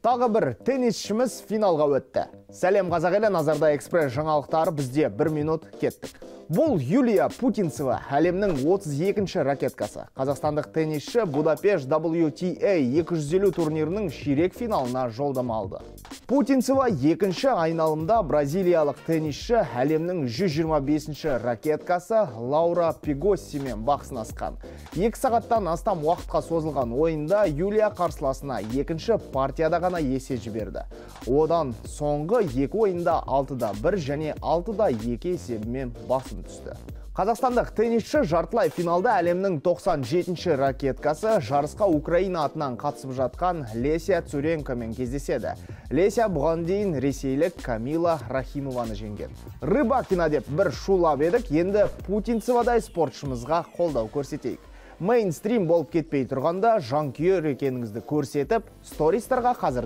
Тағы бір теннисшіміз финалға өтті. Сәлем, қазақ елі, назарда экспресс жаңалықтары, бізде бір минут, кеттік. Бұл Юлия Путинцева, әлемнің 32-ші ракеткасы. Қазақстандық теннисші Будапешт WTA 250 турнирінің ширек финалына жолдама алды. Путинцева екінші айналымда бразилиялық теннисші, әлемнің 125-ші ракеткасы Лаура Пигоссимен бақ сынасқан. 2 сағаттан астам уақытқа созылған ойында Юлия қарсыласына екінші партияда ғана есе жіберді. Одан соңғы екі ойында 6-да 1 және 6-да 2 есебімен басым түсті. Қазақстандық теннисші жартылай финалда әлемнің 97-ші ракеткасы, жарысқа Украина атынан қатысып жатқан Леся Цуренкомен кездеседі. Леся бұған дейін ресейлік Камила Рахимованы жеңген. Рыбакина деп бір шулап едік, енді Путинцевадай спортшымызға қолдау көрсетейік. Мейнстрим болып кетпей тұрғанда жанкүйер екеніңізді көрсетіп, стористарға қазір